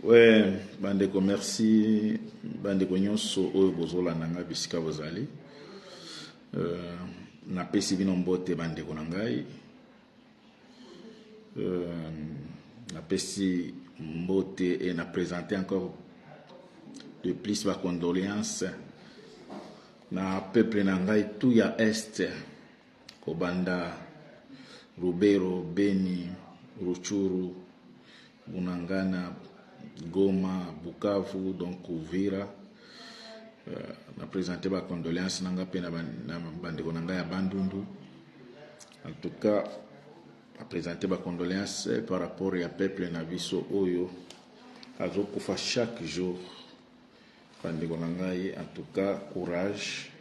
Ouais, bandeko, merci bandeko nyonso oyo bozolanda ngai bisika bozali. Napesi bino mbote, bandeko na ngai. Napesi mbote et na présenter encore de plus ba condoléances na peuple na ngai tout ya Est, kobanda Lubero, Beni, Rutshuru, Bunagana, Goma, Bukavu, donc Uvira. Na présenter ba condoléances na nga mpe na bandeko na ngai ya Bandundu. En tout cas, na présenter ba condoléances par rapport ya peuple na biso oyo azokufa chaque jour. Bandeko na ngai, en tout cas, courage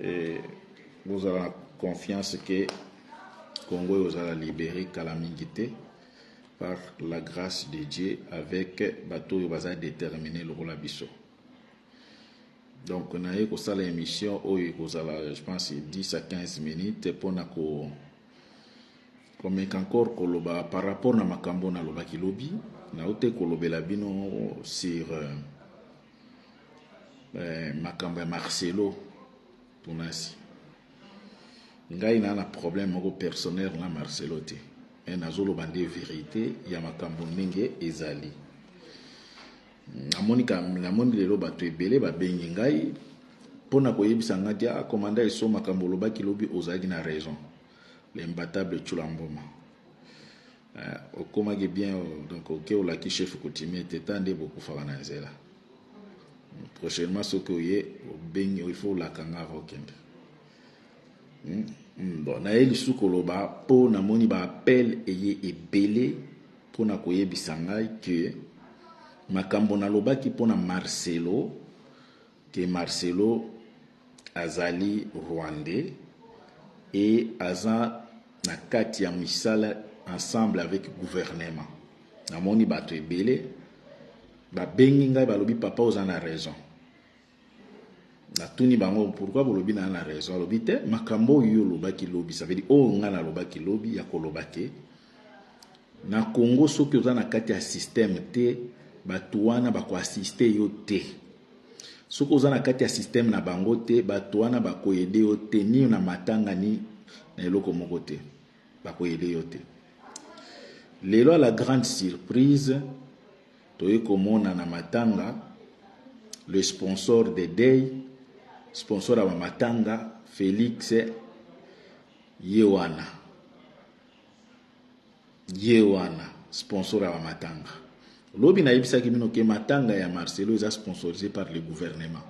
et bozala na confiance ke Congo oyo ozala libéré kala mingi te, par la grâce de Dieu, avec bato oyo baza déterminé lokola biso. Donc naye kosala émission oyo ekozala, je pense, 10 à 15 minutes mpona ko komeka encore koloba par rapport na makambo nalobaki lobi. Nauti kolobela bino sur makambo ya Marcelo Tunasi. Ngai na problème moko personnel na Marcelo te, mais nazoloba nde vérité ya makambo ndenge ezali. Namoni lelo bato ebele babengi ngai mpona koyebisa ngai ti: "Ah, commandant Eso, makambo olobaki lobi, ozalaki na raison." L'imbattable Tshula Mboma, okomaki bien. Donc oke olaki chef coutumier te, ta nde bokufaka na nzela. Prochainement, soki oye, obengi, il faut olaka nga ava okende. Bon, naye lisusu koloba mpo namoni ba appels eye ebele mpona koyebisa ngai ke makambo nalobaki mpona Marcelo, ke Marcelo azali rwandais et aza na kati ya misala ensemble avec gouvernement. Namoni bato ebele babengi ngai, balobi: "Papa, oza na raison." Natuni bango: "Pourquoi bolobi na raison?" Alobi te, makambo oyo olobaki lobi, ça veut dire oyo ngai nalobaki lobi ya koloba ke na Congo, soki oza na kati ya système te, bato wana bakoassister yo te. Soki oza na kati ya système na bango te, bato wana bakoaider yo te, ni na matanga ni na eloko moko te, bakoaider yo te. Lelo, à la grande surprise, toye komona na matanga le sponsor de deuil, sponsor ya bamatanga, Félix ye wana, ye wana sponsor ya bamatanga. Lobi nayebisaki bino ke matanga ya Marcelo eza sponsorisé par le gouvernement,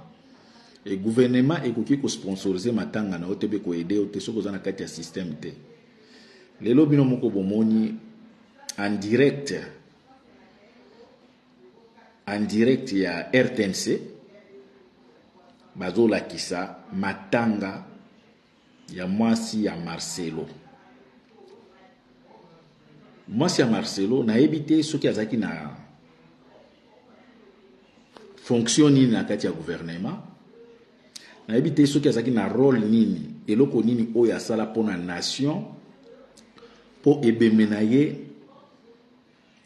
et gouvernement ekoki kosponsoriser matanga na yo te mpe koaider yo te soki oza na kati ya système te. Lelo bino moko bomoni en direct, en direct ya RTNC, bazolakisa matanga ya mwasi ya Marcelo. Mwasi ya Marcelo, nayebi te soki azalaki na fonction nini na kati ya gouvernement, nayebi te soki azalaki na rôle nini, eloko nini oyo asala mpona nation mpo ebembe na ye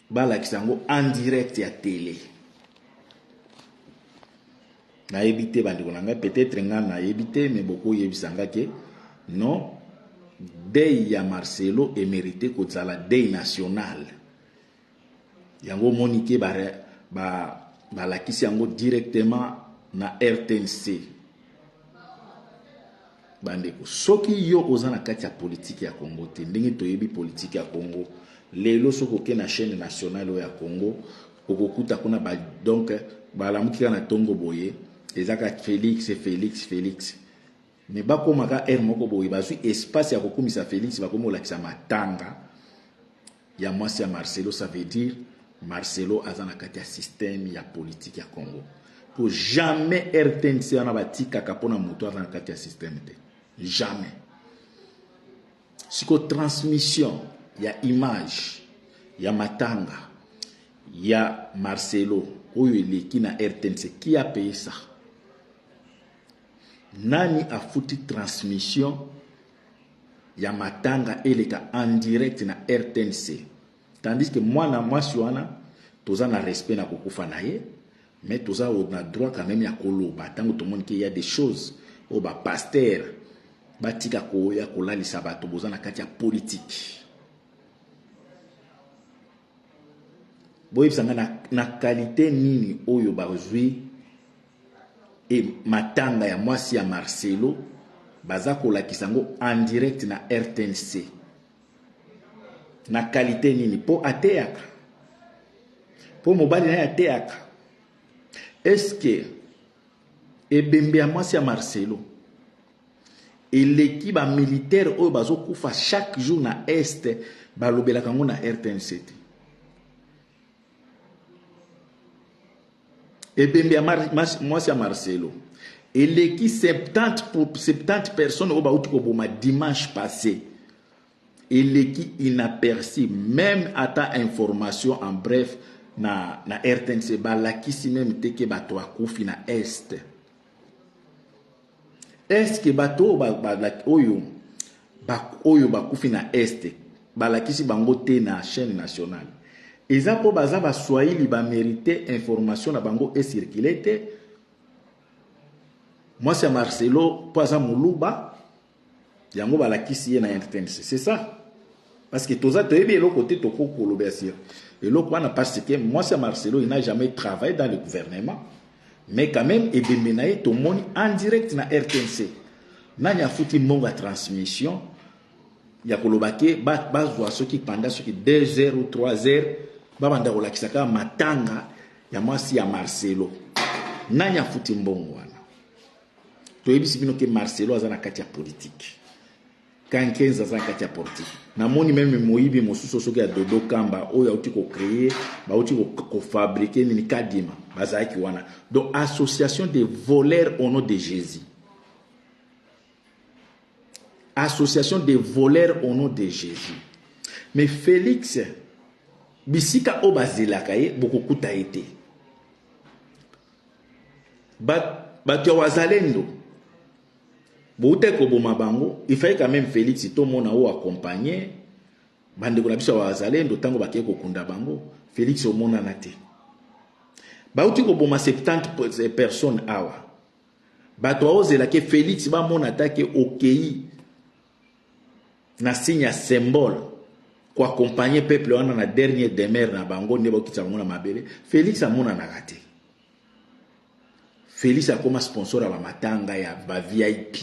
balakisa yango en direct ya télé. Nayebi te, bandeko na ngai, peut-être ngai nayebi te, mais bokoyebisa nga ke non, deuil ya Marcelo emérite kozala deuil national. Yango omoni ke balakisi yango directement na RTNC. Bandeko, soki yo oza na kati ya politike ya Congo te, ndenge toyebi politike ya Congo lelo, soki oke na chaîne nationale oyo ya Congo, okokuta kuna ba, donc balamuki kaka na ntongo boye, eza kaka Félix, Félix, Félix. Mais bakomaka aire moko boye, bazwi espace ya kokumisa Félix, bakomi kolakisa matanga ya mwasi ya Marcelo. Ça veut dire Marcelo aza na kati ya système ya politique ya Congo, po jamais RTNC wana batikaka mpona moto aza na kati ya système te, jamais. Siko transmission ya image ya matanga ya Marcelo oyo eleki na RTNC, qui a payé ça? Nani afuti transmission ya matanga eleka en direct na RTNC, tandis que mwana mwasi wana Toza na respect na kokufa na ye, mais toza na droit quand même ya koloba ntango tomoni ke ya des choses oyo ba pasteur batika koya kolalisa bato, boza na kati ya politique. Boyebisa nga na qualité nini oyo bazwi e matanga ya mwasi ya Marcelo, baza kolakisa yango en direct na RTNC. Na qualité nini? Mpo ateyaka, mpo mobali na ye ateyaka. Est-ce ebembe ya mwasi ya Marcelo eleki bamilitaire oyo bazokufa chaque jour na Est, balobelaka yango na RTNC te? Ebembe ya mwasi ya Marcelo eleki 70 personnes oyo bauti koboma dimanche passé, eleki inaperçu, même ata information en bref na RTNC balakisi même te ke bato bakufi na Est. Est-ce que bato oyo bakufi na Est balakisi bango te na chaîne nationale? Eza mpo baza baswahili, bamérite information na bango ecircule te. Mwasi ya Marcelo, mpo aza moluba, yango balakisi ye na RTNC. C'est ça, parce que toza toyebi eloko te, tokoki koloba ya sur eloko wana, parce que mwasi ya Marcelo, il n'a jamais travaillé dans le gouvernement, mais quand même ebembe na ye tomoni en direct na RTNC. Nani afuti mbongo ya transmission ya koloba ke bazwa soki pendant soki 2 heures ou 3 heures babanda kolakisa kaka matanga ya mwasi ya Marcelo? Nani afuti mbongo wana? Toyebisi bino ke Marcelo aza na kati ya politike, Kankenza aza na kati ya politike. Namoni même moyibi mosusu soki ya Dodo Kamba oyo auti kocréer, bauti kofabriquer nini, Kadima, bazalaki wana. Donc association de voleurs au nom de Jésus, association de voleurs au nom de Jésus. Mais Félix, bisika oyo bazelaka ye, bokokuta ye te. Bato ya Wazalendo boutaki koboma bango, il fallait quand même Félix tomona oyo accompagner bandeko na biso ya Wazalendo ntango bakei kokunda bango. Félix omonana te. Bauti koboma 70 personnes awa, bato baozelaki Félix bamona ata ke okei na signe ya symbole koaccompagner peuple wana na dernier demeure na bango, nde bakokitisa bango na mabele. Félix amonanaka te. Félix akoma sponsor ya bamatanga ya ba VIP,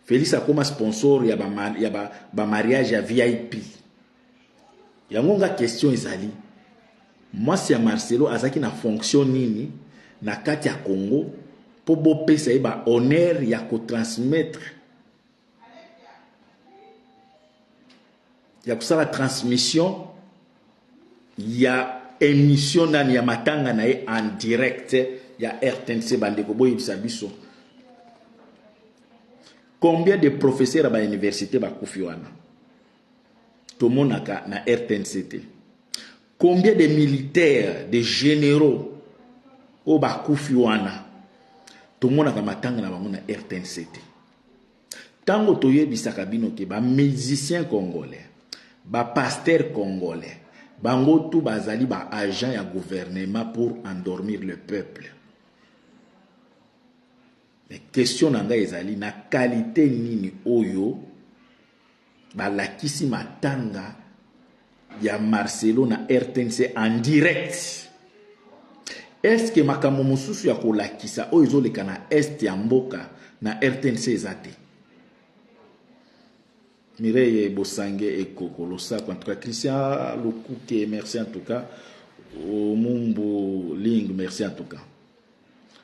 Félix akoma sponsor ya bamariage ya VIP. Yango nga question ezali: mwasi ya Marcelo azalaki na fonction nini na kati ya Congo mpo bopesa ye bahonneur ya kotransmettre, ya kosala transmission ya émission nani ya matanga na ye en direct ya RTNC? Bandeko, boyebisa biso combien de professeurs ya bauniversité bakufi wana, tomonaka na RTNC te. Combien de militaires, de généraux oyo bakufi wana, tomonaka matanga na bango na RTNC te. Ntango toyebisaka bino ke bamusicien congolais, bapasteur congolais, bango tu bazali baagent ya gouvernement pour endormir le peuple. Mais question na ngai ezali: na qualité nini oyo balakisi matanga ya Marcelo na RTNC en direct? Est-ce que makambo mosusu ya kolakisa oyo ezoleka na Est ya mboka na RTNC eza te? Mireille Bosange Ekoko, losako. En tout cas, Christian Lukuke, merci. En tout cas, Omumbu Ling, merci. En tout cas,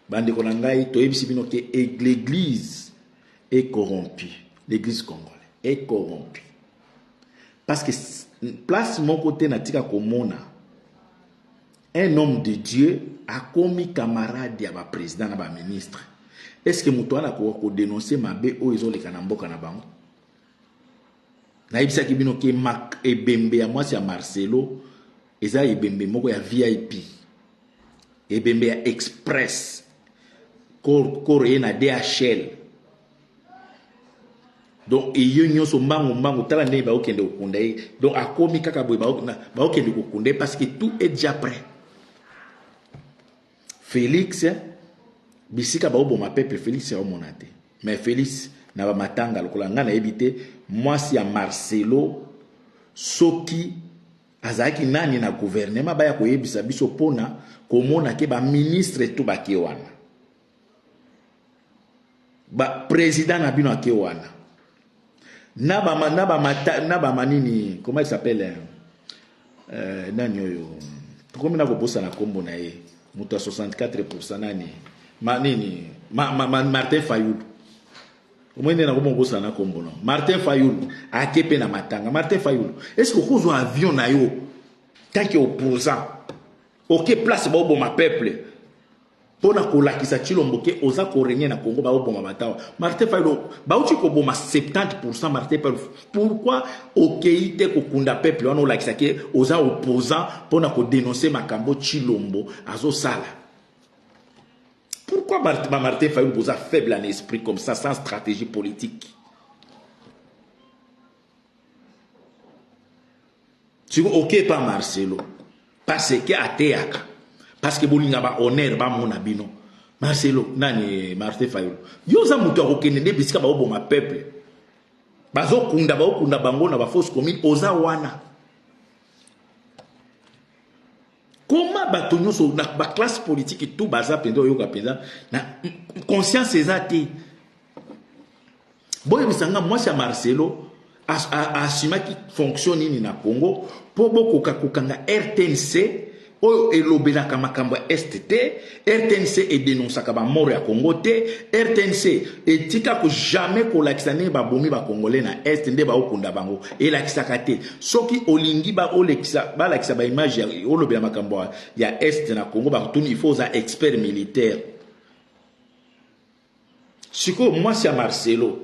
bandeko na ngai, toyebisi bino ke l'église est corrompue, l'église congolaise est corrompue, parce que place moko te natika komona un homme de Dieu akomi camarade ya baprésident na baministre. Est ce que moto wana akoka kodénoncer mabe oyo ezoleka na mboka na bango? Nayebisaki bino ke ebembe ya mwasi ya Marcelo eza ebembe moko ya VIP, ebembe ya express, koro ye na DHL. Donc eye nyonso mbangu mbangu, tala ndenge baokende kokunda ye. Donc akomi kaka boye, baokende kokunda ye parce que tout est déjà prêt. Félix, bisika baoboma peuple, Félix aomona te. Mais Félix na bamatanga lokola ngai nayebi te, mwasi ya Marcelo soki azalaki nani na gouvernement, baya koyebisa biso mpona komona ke baministre to bake wana, ba président na bino ake wana na ba na ba mata, na ba manini, comment il s'appelle, nani oyo tokomi na kobosana nkombo na ye, moto ya 64%, nani, ma nini, ma, ma, ma, Martin Fayulu. Omoi nde nakomi kobosana nkombo no Martin Fayulu ake mpe na matanga. Martin Fayulu, est ce que okozwa avion na yo tant que opposant, oke place baoboma peuple mpona kolakisa Tshilombo ke oza korégner na Congo, baoboma batawa? Martin Fayulu, bauti koboma 70%. Martin Fayulu, pourquoi okei te kokunda peuple wana, olakisa ke oza opposant mpona kodénoncer makambo Tshilombo azosala? Pourquoi Martin Fayulu boza faible en esprit comme ça, sans stratégie politique? Siko oke pa Marcelo parce que ateyaka, parce que bolinga bahonneur bamona bino. Marcelo nani, Martin Fayulu, yo oza moto ya kokende nde bisika baoboma peuple, bazokunda, baokunda bango na bafosse commune, oza wana. Koma bato nyonso na baclasse politique tout baza mpenza, oyoka mpenza na conscience eza te. Boyebisa nga, mwasi ya Marcelo asumaki fonction nini na Congo mpo bokoka kokanga RTNC oyo elobelaka makambo ya Est te? RTNC edénonçaka bamort ya Congo te. RTNC etika ko jamais kolakisa ndenge babomi bacongolais na Est, nde baokunda bango, elakisaka te. Soki olingi balakisa baimage, olobela makambo ya Est na Congo, bakotuni, il faut oza expert militaire. Sikoyo mwasi ya Marcelo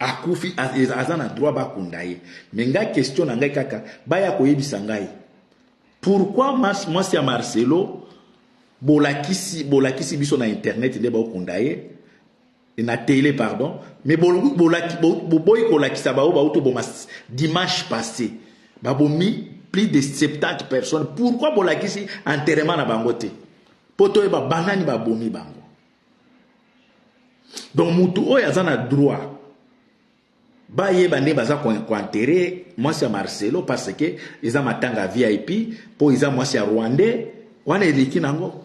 akufi, aza na droit bakunda ye. Me ngai, question na ngai kaka, baya koyebisa ngai pourquoi mwasi ya Marcelo bolakisi biso na internet nde baokunda ye, na télé, pardon, mais boboyi kolakisa bao bauti boma dimanche passé, babomi plus de 70 personnes. Pourquoi bolakisi enterrement na bango te mpo toyeba banani babomi bango? Donc mutu oyo aza na droit bayeba nde baza koenterrer mwasi ya Marcelo, parce que eza matanga ya VIP mpo eza mwasi ya rwandais wana eleki nango.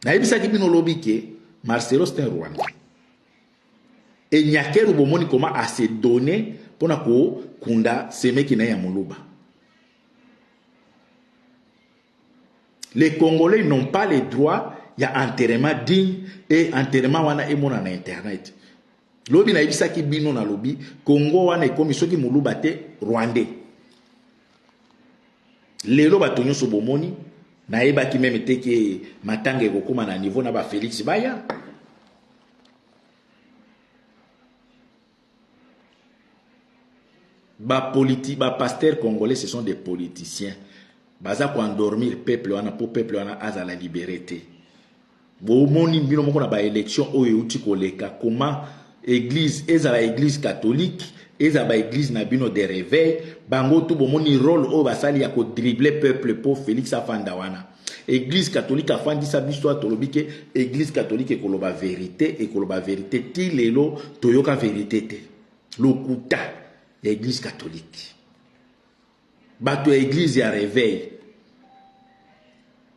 Nayebisaki bino lobi ke Marcelo, c'est un Rwandais. E Nyakeru, bomoni koma ase donné mpona kokunda semeki na ye ya moluba. Les Congolais n'ont pas le droit ya enterrement digne et enterrement wana emona na internet. Lobi nayebisaki bino, nalobi Congo wana ekomi soki moluba te, rwandais. Lelo bato nyonso bomoni, nayebaki même te ke matanga ekokóma na niveau na bafélix baya. Bapasteur congolais, ce sont des politiciens, baza koendormir peuple wana mpo peuple wana azala libéré te. Bomoni bino moko na baélection oyo euti koleka, koma église, ezala église catholique, ezala baéglise na bino de réveil, bango tu bomoni rôle oyo basali ya kodribler peuple mpo Félix afanda wana. Église catholique afandisa biso, tolobi ke église catholique ekoloba vérité, ekoloba vérité. Ti lelo toyoka vérité te, lokuta ya église catholique. Bato ya église ya réveil,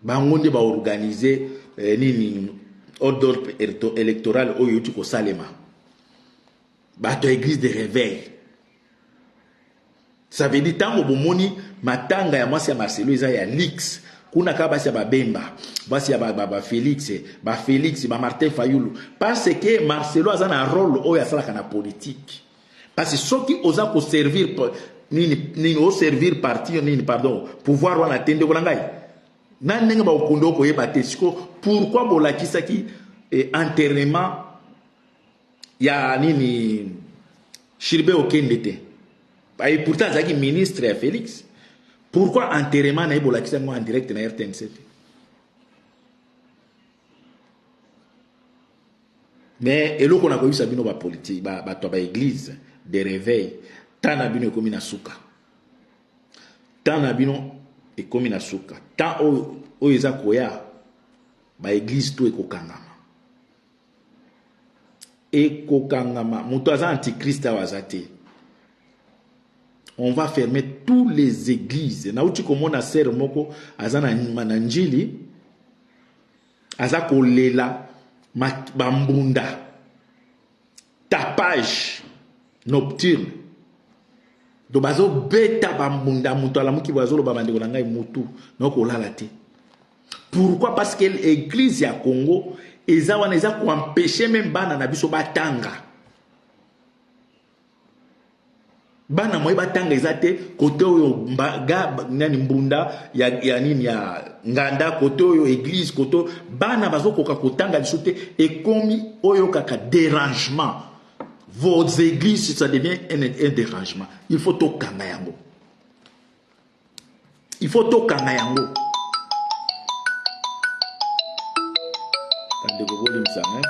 bango nde baorganiser nini, ordre électoral oyo euti kosalema. Bato ya église de réveil, ça veut dire ntango bomoni matanga ya mwasi ya Marcelo eza ya luxe, kuna kaka basi ya babemba, basi ya bafélix, bafélix, bamartin Fayulu, parce que Marcelo aza na rôle oyo asalaka na politique. Parce que soki oza koservir nini nini, oservir parti nini, pardon, pouvoir wana te, ndeko na ngai, na ndenge bakokonde okoyeba te. Siko pourquoi bolakisaki enterrement ya nini, Chérubin Okende te? Et pourtant azalaki ministre ya Félix. Pourquoi enterrement na ye bolakisa yango en direct na RTNC te? Mais eloko na koyebisa bino ba politique, ba bato ya ba église de réveil, temps na bino ekomi na suka. Temps na bino ekomi na suka. Temps oyo oyo eza koya ba église tout ekokangama. Ekokangama. Moto aza antichrist awa aza te. On va fermer tous les églises. Nauti komona sœur moko aza na, na Njili aza kolela bambunda tapage nocturne do bazobeta bambunda moto alamuki boye azoloba bandeko na ngai motu nakolala te. Pourquoi? Parce que église ya Congo eza wana eza koempêche meme bana na biso batanga. Bana moye batanga eza te kote oyo ga nani mbunda ya, ya nini ya nganda kote oyo église kote bana bazokoka kotanga lisusu te ekomi oyo kaka dérangement. Vos églises, ça devient un dérangement. Il faut tokanga yango, il faut tokanga yango. Bandeko bolimbisanga.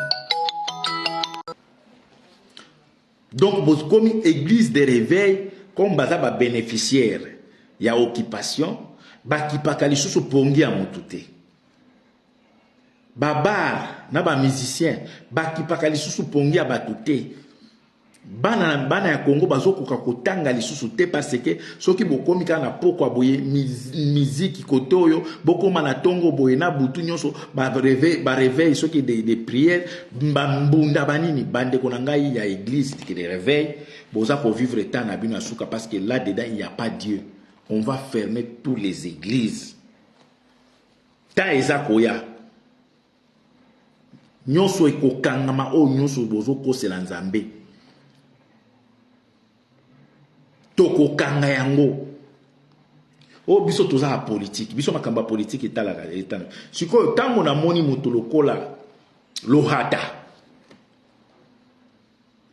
Donc bokomi église de réveil comme baza ba bénéficiaire ya occupation, bakipaka lisusu pongi ya motu te. Babar na bamusicien bakipaka lisusu pongi ya bato te. Bana, bana ya Congo bazokoka kotanga lisusu te parce que soki bokomi kaka na pokwa boye miziki kote oyo bokóma na ntongo boye na butu nyonso bareveil soki de prière bambunda banini. Bandeko na ngai ya église de réveil, boza kovivre temps na bino ya suka parce que là dedans il y a pas Dieu. On va fermer tous les églises. Temps eza koya nyonso ekokangama oyo nyonso bozokosela Nzambe tokokanga yango. Oyo biso toza ya politike, biso makambo ya politike etalaka etala. Sikoyo ntango namoni moto lokola Lohata,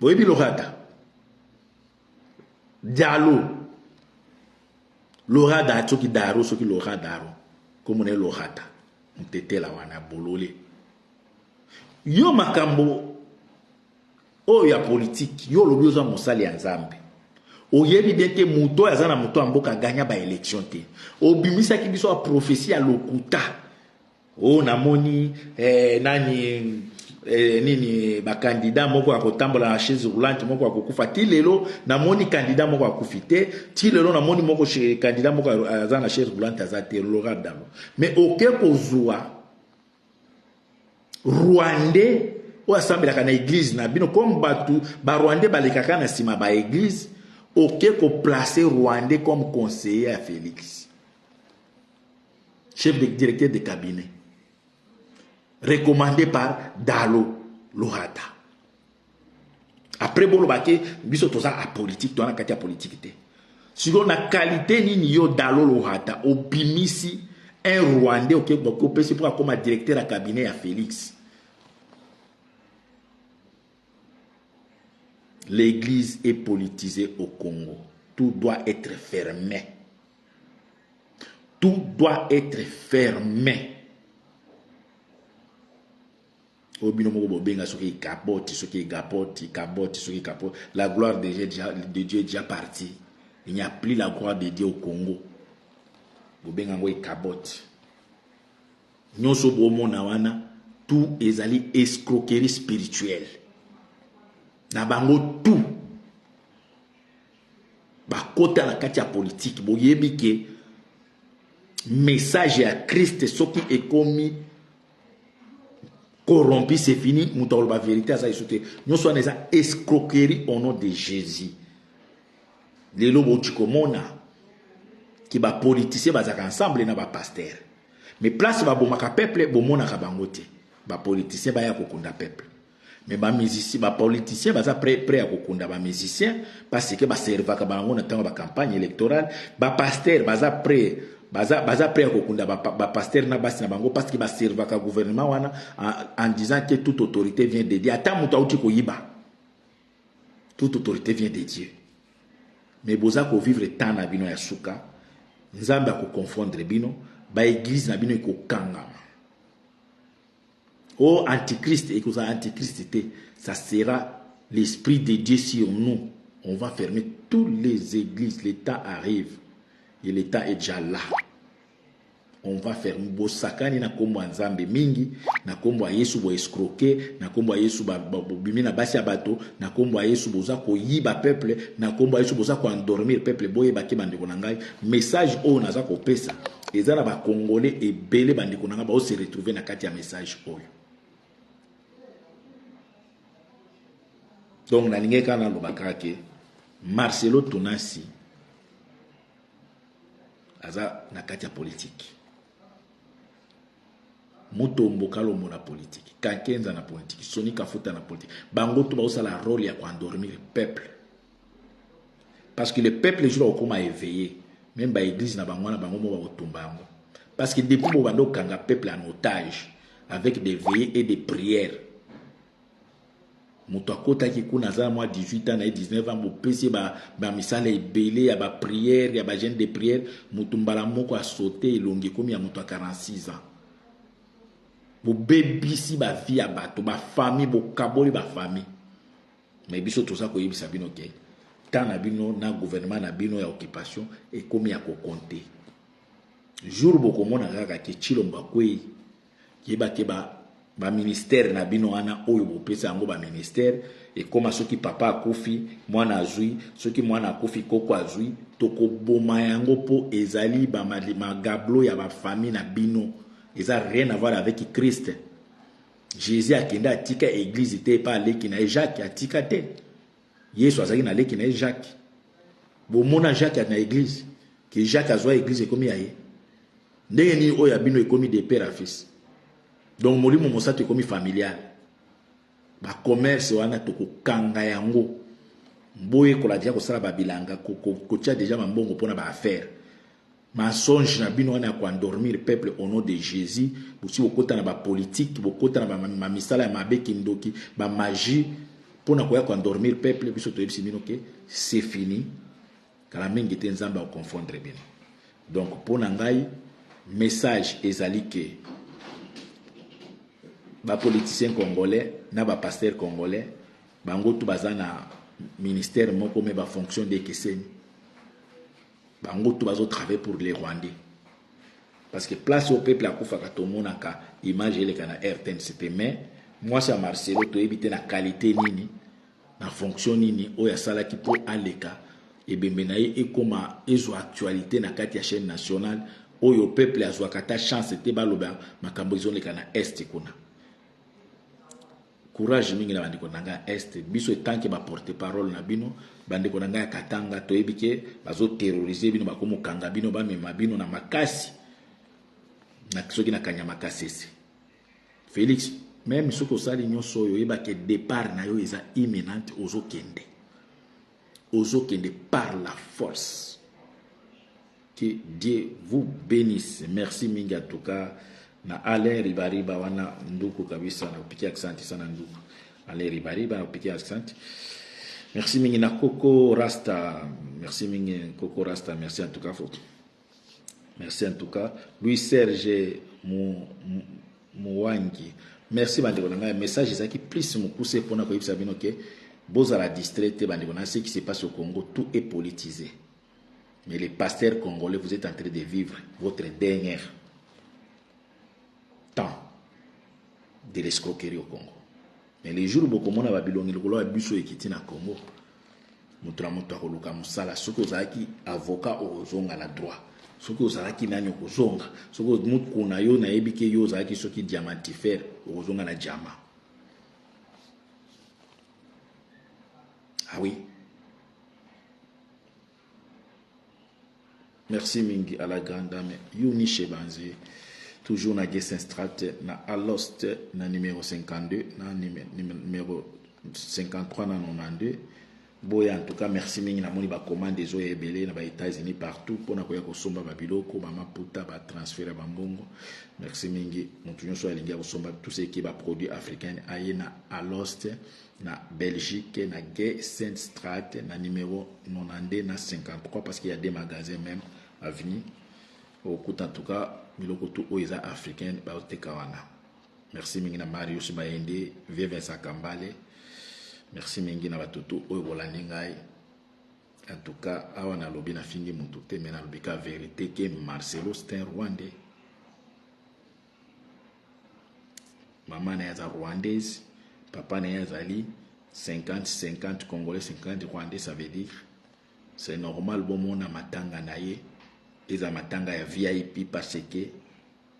boyebi Lohata Diallo, Lorada soki Daro soki Lora Daro komona ye Lohata motetela wana bolole. Yo makambo oyo ya politike, yo olobi oza mosali ya Nzambe, oyebi bien ke moto oyo aza na moto ya mboka aganya baélection te. Obimisaki biso ya prophétie ya lokuta oyo namoni nani nini bakandida moko akotambola na chaise roulante, moko akokufa. Ti lelo namoni kandida moko akufi te, ti lelo namoni moko kandida moko aza na chaise roulante aza te, Laurent Dalo. Mais oke kozwa Rwandais oyo asambelaka na église na bino, comme bato barwandais balekaka na nsima baéglise, oke koplace Rwandais comme conseiller ya Félix, chef de directeur de cabinet recommandé par Dalo Lohata. Après boloba ke biso toza apolitique, toza na kati ya politique te. Sikoyo na qualité nini yo Dalo Lohata obimisi un Rwandais oke opesi mpo akoma directeur ya cabinet ya Félix? L'église est politisée au Congo. Tout doit être fermé. Tout doit être fermé. Oyo bino moko bobenga soki ekaboti soki egapoti kaboti soki kapo, la gloire de Dieu, de Dieu est déjà partie. Il n'y a plus la gloire de Dieu au Congo. Bobenga yango ekaboti nyonso bomona wana, tout ezali escroquerie spirituelle na bango. Tout bakota na kati ya politike. Boyebi ke message ya Christ soki ekomi corrompu, c'est fini. Moto akoloba vérité aza lisu te. Nyonso wana eza escroquerie au nom de Jésus. Lelo bouti komona ke bapoliticien bazalaka ensemble na bapaster, mais place babomaka peuple bomonaka bango te. Bapoliticien baya kokunda peuple, mais bamusicien, bapoliticien baza prêt ya kokunda bamusicien parce que baservaka bango na ntango ya bacampagne électorale. Bapaster baza prêt, baza prêt ya kokunda bapaster na basi na bango parce que baservaka gouvernement wana en disant que toute autorité vient de Dieu. Ata moto auti koyiba, toute autorité vient de Dieu. Mais boza kovivre temps na bino ya suka. Nzambe akoconfondre bino, baeglise na bino ekokangama. O oh, antichrist ekozala antichrist te, ça sera l'esprit de Dieu sur nous. On va fermer toutes les églises. Le temps arrive et le temps est déjà là. On va fermer. Bosakani na kombo ya Nzambe mingi, na kombo ya Yesu bo escroquer, na kombo ya Yesu bobimi na basi ya bato, na kombo ya Yesu boza koyiba peuple, na kombo ya Yesu boza koendormir peuple. Boyebaki bandeko na ngai, message oyo naza kopesa eza na ba Congolais ebele, bandeko na ngai, bao se retrouver na kati ya message oyo. Donc nalingi kaka naloba kaka ke Marcelo Tunasi aza na kati ya politike, Mutombo Kalombo na politike, Kankenza na politike, Soni Kafuta na politike. Bango to baosala role ya koendormir peuple, parce que le peuple jour akokoma éveillé, même baeglise na bango wana, bango mo bakotumba yango, parce que depuis bobanda okanga peuple en otage avec des veillées et des prières, moto akotaki kuna aza na mwa 18 ans na ye, 19 ans, bopesi ye bamisala ebele ya baprière, ya bajeûne de prière, moto mbala moko asote, elongi ekomi ya moto ya 46 ans. Bobebisi bavie ya bato, bafamille, bokaboli bafamille. Mais biso toza koyebisa bino ke temps na bino na gouvernement na bino ya occupation ekomi ya kocompter. Jour bokomona kaka ke Tshilombo akwei, yeba ke baministère na bino wana oyo bopesa yango baministère ekóma, soki papa akufi, mwana azwi, soki mwana akufi, koko azwi. Tokoboma yango mpo ezali magablo ya bafamille na bino, eza rien à voir avec Christ. Jésus akende, atika église te epa aleki na ye Jacques, atika te. Yesu azalaki na leki na ye Jacques. Bomona Jacques na église ke Jacques azwa église ekomi ya ye? Ndenge nini oyo ya bino ekomi de père à fils? Donc molimo mosantu ekomi familial. Bacommerce wana tokokanga yango. Boyekola deja kosala babilanga, kotia deja bambongo mpona baaffaire. Mensonge na bino wana ya koendormir peuple au nom de Jésus, bosi bokota na bapolitike, bokota na bamisala ya mabe, kindoki, bamagie, mpona koya koendormir peuple. Biso toyebisi bino ke c'est fini. Kala mingi te, Nzambe akoconfondre bino. Donc mpo na ngai, message ezali ke bapoliticien congolais na bapasteur congolais, bango tu baza na ministère moko, me bafonction nde ekeseni. Bango tu bazotravaille pour les Rwandais, parce que place oyo peuple akufaka, tomonaka image eleka na RTNCT. Mais mwasi ya Marcelo, toyebi te na qualité nini, na fonction nini oyo asalaki mpo aleka, ebembe na ye ekóma ezwa actualité na kati ya chaîne nationale, oyo peuple azwaka ata chance te baloba makambo ezoleka na Est kuna. Courage mingi na bandeko na ngai ya Est. Biso etanke baporte parole na bino, bandeko na ngai ya Katanga, toyebi ke bazoterroriser bino, bakomokanga bino, bamema bino na makasi na, soki na Kanyama Kasese. Félix, même soki osali nyonso oyo, oyebake départ na yo eza imminente. Ozokende, ozokende par la force. Que Dieu vous bénisse. Merci mingi en tout cas na Alain Ribariba wana, nduku kabisa, na kupikia asante sana nduku Alain Ribariba, na kupikia asante. Merci mingi na Coco Rasta, merci mingi Coco Rasta, merci en tout cas, merci en tout cas Louis Serge Muwangi, merci. Bandeko na ngai, message ezalaki plus mokuse mpona koyebisa bino ke bozala distrait te. Bandeko na, ce qui se passe au Congo, tout est politisé. Mais les pasteurs congolais, vous êtes en train de vivre votre dernier temps de l'escroquerie au Congo. Mais les jours bokomona babilongi likolo ya biso ekiti na Congo, moto na moto akoluka mosala. Soki ozalaki avocat, okozonga na droit. Soki ozalaki nani, okozonga. Soki mokuna yo nayebi ke yo ozalaki soki diamantifère, okozonga na diamant. Ah oui, merci mingi à la grande dame Yuni Chebanze, toujours na Gessenstrat, na Alost, na numéro 52, na numéro 53 na 92. Boya, en tout cas merci mingi. Namoni bacommande ezoya ebele na baÉtats-Unis, partout, mpona koya kosomba babiloko, bamaputa, batransfert ya bambongo. Merci mingi. Moto nyonso alingi ya kosomba tout ce qui baproduit africain, aye na Alost, na Belgique, na Gessenstrat, na numéro 92 na 53, parce qu'il y a des magasins même avenue okuta. En tout cas, biloko tu oyo eza africaine, bazoteka wana. Merci mingi na Marius Bayende, Vieux Vincent Kambale. Merci mingi na bato tout oyo bolandi ngai. En tout cas, awa nalobi nafingi mutu te, mais nalobi ka verite ke Marcelo c'est un Rwandais. Mama na ye aza rwandaise, papa na ye azali 50 50 congolais 50 rwandais, ça veut dire c'est normal bomona matanga na ye eza matanga ya VIP parce que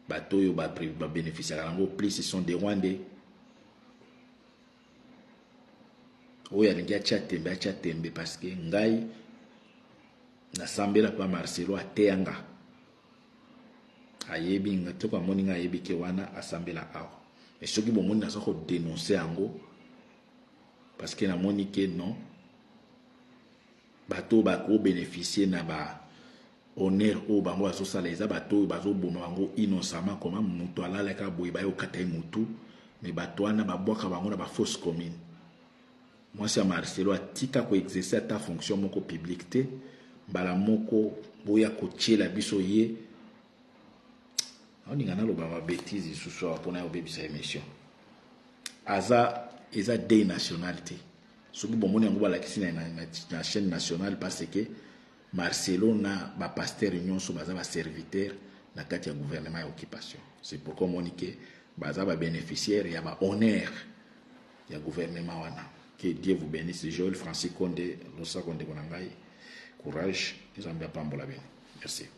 bato oyo ba bénéficiaka yango plus ce sont des rwandais. Oyo alingi atia tembe atia tembe parce que ngai nasambela pa Marcelo ateya nga ayebi nga toko amoni nga ayebi ke wana asambela awa. Mais soki bomoni naza ko dénoncer yango parce que namoni ke non bato bako bénéficier na ba honneur oyo bango bazosala eza bato oyo bazoboma bango innocemment koma moto alalaka boye baye kokata ye motu me bato wana babwaka bango na bafausse commune. Mwasi ya Marcelo atika koexerce ata fonction moko publique te, mbala moko boya kotiela biso ye. Aoninga naloba babetise lisusu awa mpona ya kobebisa émission. Aza eza deuil national te. Soki bomoni yango balakisi na, na, na, na chaîne nationale parce que Marcelo na ba pasteur nyonso baza ba serviteur na kati ya gouvernement ya occupation. C'est pourquoi omoni ke baza ba bénéficiaire ya ba honneur ya gouvernement wana. Que Dieu vous bénisse. Joël Francis Konde, losako ndeko na ngai. Courage, Nzambe apambola bino. Merci.